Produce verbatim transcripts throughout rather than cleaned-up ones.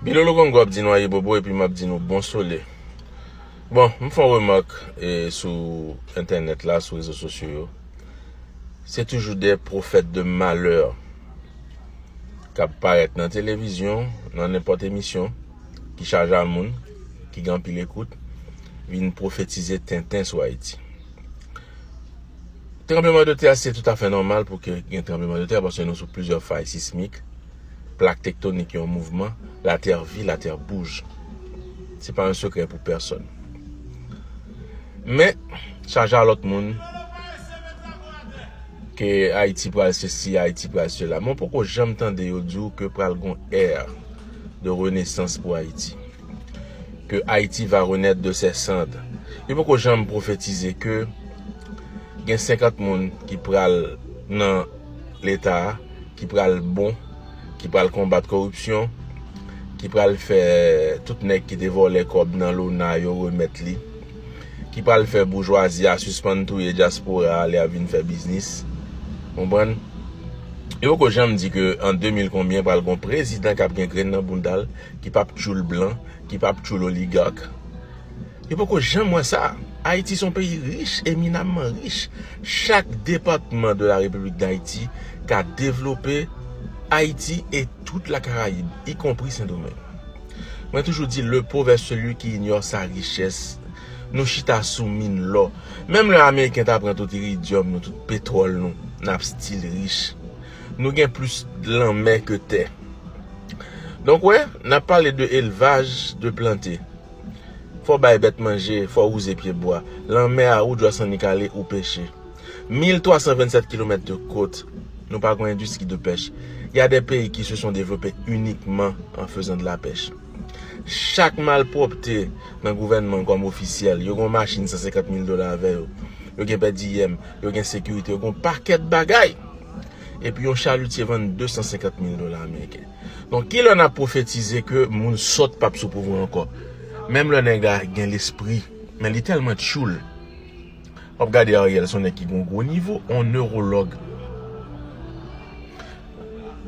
Bilolo Kongo ap di nou ayibobo epi m ap di nou bon sole. Bon, m fè yon remak e, sou entènèt la, sou rezo sosyo yo. Se toujou de pwofèt de malè k ap parèt nan televizyon, nan nenpòt emisyon, ki chaje a moun, ki gen anpil ekout, vin pwofetize tenten sou Ayiti. Tranbleman de tè se toutafè nòmal pou ke gen tranbleman de tè paske nou sou plizyè fay sismik, plak tektonik yo an mouvman, latè vi, latè bouj. Se pa yon sekrè pou pèsonn. Men, chaje a lòt moun ke Ayiti pral sesi, Ayiti pral sela. Mwen poko janm tande yo di w ke pral gon è de renesans pou Ayiti. Que Haïti va renaître de ses cendres. Yo poko janm pwofetize ke gen senkant moun ki pral nan leta a, ki pral bon, ki pral konbat koripsyon, ki pral fè tout nèg ki te vòlè kòb nan lona yo remèt li, ki pral fè boujwazi a sispann touye dyaspora a lè y ap vin fè biznis. Konprann? Yo poko janm di ke an de mil konbyen pral gon prezidan k ap gen grenn nan bounda l, ki p ap tchoul blan, ki p ap tchoul oligak. Yo poko janm wè sa. Ayiti se yon peyi rich, eminamman rich. Chak depatman de la Repiblik Dayiti ka devlope Ayiti e tout la Karayib, ikonpri Sendomeng. Mwen toujou di, le pauvre est celui qui ignore sa richesse. Nou chita sou min lò. Menm lè Ameriken ta pran tout iridyòm nou, tout petwòl nou, n ap still rich. Nou gen plis lanmè ke tè. Donk, wè, n ap pale de elvaj, de plante. Fò bay bèt manje, fò wouze pyebwa. Lanmè a, ou dwe sannikale, ou peche. Mil twa san vennsèt kilomèt de côte, nou pa gon endistri de pèch. Il y a des pays qui se sont développés uniquement en faisant de la pêche. Chak malpwòpte nan gouvènman kòm ofisyèl, yo gon machin san senkant mil dola avè yo. Yo gen pèdiyèm, yo gen sekirite, yo gon pakèt bagay. Epi yon chalutye vann de san senkant mil dola ameriken. Donk, kilè n ap pwofetize ke moun sòt p ap sou pouvwa ankò? Menm lè nèg la gen lespri, men li tèlman tchoul. W ap gade Ariel, se yon nèg ki gen yon gwo nivo, yon newològ.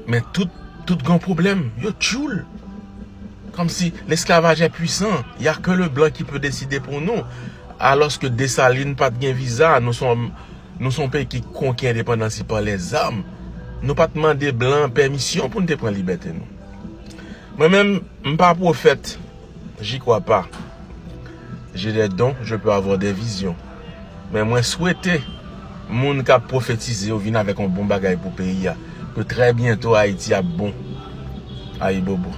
Men tout, tout gen pwoblèm, yo tchoul. Comme si l'esclavage est puissant, il y a que le blanc qui peut décider pour nous. Alòske Desalin pa t gen viza, nou se yon, nou se yon peyi ki konki endepandans li pa lèzam. Nou pa t mande blan pèmisyon pou n te pran libète nou. Mwen menm, m pa pwofèt, j'y crois pas. J'ai des dons, je peux avoir des visions. Men mwen swete moun k ap pwofetize yo vin avèk yon bon bagay pou peyi a. Ke trè byento Ayiti ap bon. Ayibobo.